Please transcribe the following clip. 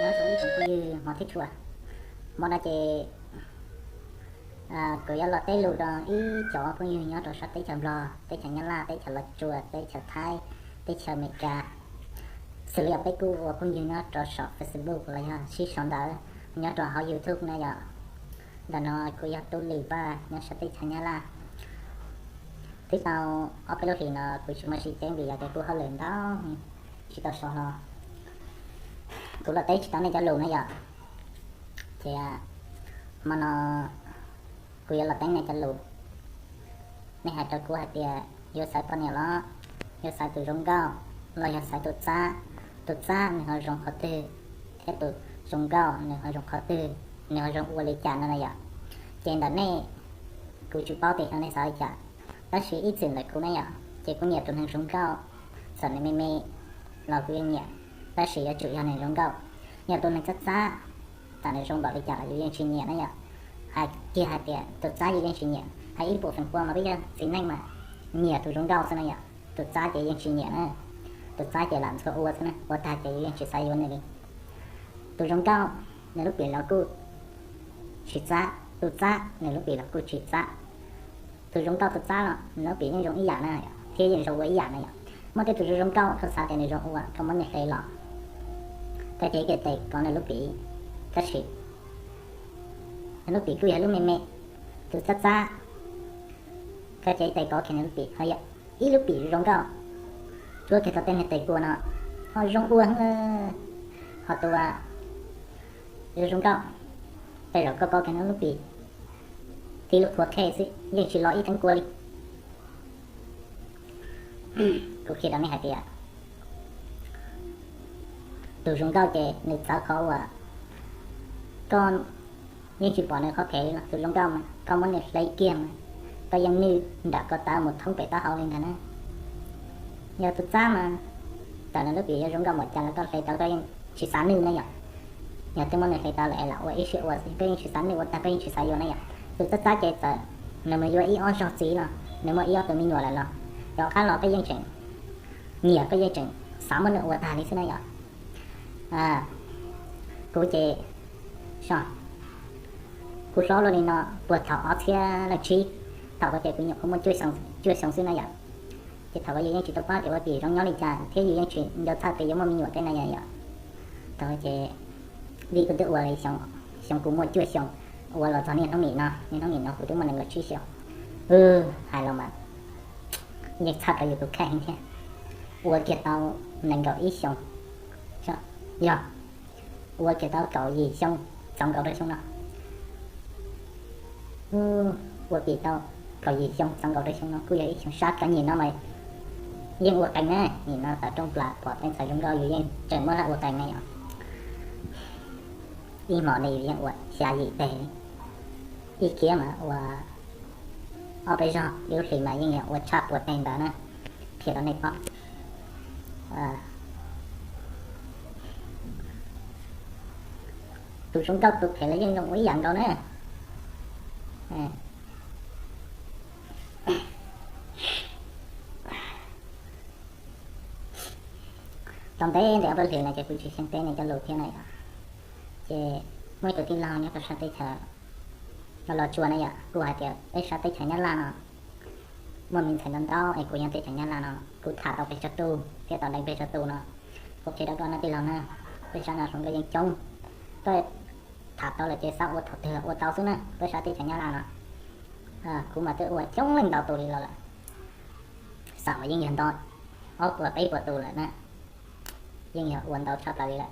Nyob zoo ib tsoom phooj ywg hmov thiab tshua, hmo no ces kuv yuav los teb lus rau ib cov phooj ywg nyob rau sab teb chaws Nplog, teb chaws Nyab Laj, teb chaws Los Tsuas, teb chaws Thaib, teb chaws Amelikas, xws li yog peb kuj ua phooj ywg nyob rau saum Facebook los yog sib sau ntawv nyob rau hauv YouTube na yom. Ntawm no kuv yog Tub Lis Vaj nyob sab teb chaws Nyab Laj. Twb tau ob peb lub hlis no kuv tsis muaj sij tseeb vim yog tias kuv hauj lwm ntau, tsis tau sau hlo, kuv los teb tsis tau nej cov lus na yom. Ces hmo no kuv yuav los teb nej cov lus. Nej hais rau kuv hais tias yuav xaiv poj niam los yuav xaiv tus zoo nkauj los yog xaiv tus txab, tus txab nws ho zoo qhov twg thiab tus zoo nkauj nws ho zoo qhov twg, nws ho zoo ua li cas no na yom. Ces ntawm nej, kuv tsis paub tias xyov nej xav li cas, tab sis ib txwm ntawm kuv ne yom, ces kuv nyiam tus neeg zoo nkauj, txawm nws me me los kuv yeej nyiam, tab sis yuav tsum yog neeg zoo nkauj. Yog tus neeg txab txab, txawm nws zoo npaum li cas los yus yeej tsis nyiam na yom. Hais kiag hais tias tus txab yus yeej tsis nyiam, hais ib puas feem pua mas peb yog txiv neej mas nyiam tus zoo nkauj xwb na yom. Tus txab ces yeej tsis nyiam na, tus txab ces lam ntxhua ua xwb na, ua tag ces yus yeej tsis xav yuav nws li. Tus zoo nkauj, nws lub pim los kuj tsis txab, tus txab nws lub pim los kuj tsis txab. Tus zoo nkauj tus txab los nws lub pim yeej zoo ib yam na, thiab yeej zoo ua ib yam na yom. Muaj tej tus zoo zoo nkauj koj xav tias nws zoo ua koj muab nws hle los, koj ces tes kov nws lub pim, tab sis nws lub pim kuj yog lub me me. Tus txab txab, koj ces tes kov kiag nws lub pim ho yog ib lub pim zoo nkauj. Tsuas kiag tau tej niag tes kua no ho zoo ua, ho tus zoo zoo nkauj, tej zaum koj kov kiag nws lub pim tib lub qhua qhej xwb yeej tsis los ib teeb kua li. Kuv qhia rau nej hais tias tus zoo nkauj ces nws txawv qhov uas koj yeej tsis pom nws qhov phem li no. Tus zoo nkauj mas koj muab nws hle kiag mas koj yeej nwj nram ko taw mus thoob pem taub hau li ntag na. Yog tus txab mas txawm nws lub pim yuav zoo nkauj npaum cas los koj hle tau koj yeej tsis xav nwj na yom. Yog twb muab nws hle tau lawm es lam ua ib siab ua xwb, koj yeej tsis xav nwj, ua tag koj yeej tsis xav yuav na yom. Tus txab txab ces txawm nws mus yuav ib ob zaug txiv los nws muaj ib ob tug me nyuam lawm los, rov qab los koj yeej tseem nyiam, koj yeej tseem xav muab nws ua tag li xwb na yom. Kuv ces, kuv hlob luaj li no puag thaum ob txhiab leej tsib, thaum ko ces kuv nyuam qhuav muaj cuaj xyoo xwb na yom. Ces thaum ko yus yeej tsis tau paub tias ua tim zoo nyob li cas thiab yus yeej tsis nco txhaj tias yuav muaj me nyuam tej na yom. Thaum ko ces vim kuv twb ua li xyoo, xyoo kuv muaj cuaj xyoo, ua los txog niaj hnub nim no, niaj hnub nim no kuv twb muaj nees nkaum tsib xyoo. Hais los mas yeej txhaj rau yus tus kheej heev thiab. Ua kiag tau nees nkaum ib xyoo, yog ua kiag tau kaum yim xyoo txog nkaus rau xyoo no. Ua kiag tau kaum yim xyoo txog nkaus rau xyoo no kuj yog ib xyoo sab kawg. Nim no mas yeej ua qees na, nim no tawm rooj plaws pom tej ntxhais zoo nkauj yus yeej tseem muab lawv ua qees na yom. Ib hmos ne yus yeej ua xya yim teg li, ib kiag mas ua ob peb zaug, ib lub hlis mas yeej yog ua tshaj puas teg ntawd na. Qhia rau nej paub, tus zoo nkauj tus phem los yeej zoo ua ib yam nkaus na. Tau ntev ntev ob peb hlis no ces kuv tsis xyeej teb nej cov lus thiab na yom. Ces muaj ib tug tij laug nyob rau sab teb chaws Los Tsuas na yom, kuj hais tias peb sab teb chaws Nyab Laj no muaj me ntxhais ntau ntau es kuv nyob teb chaws Nyab Laj no kuv tham tau pes tsawg tus thiab tau deev pes tsawg tus no. Kuv qhia rau koj na tij laug na, peb sab no hluas nkauj yeej coob, koj tham tau lawm ces xav ua thaum twg ua tau xwb na. Peb sab teb chaws Nyab Laj no kuv mas twb ua coob leej ntau tus li los lawm, xam mas yeej yog nto ob puas peb puas tus lawm na, yeej yog ua ntau tshaj plaws li lawm.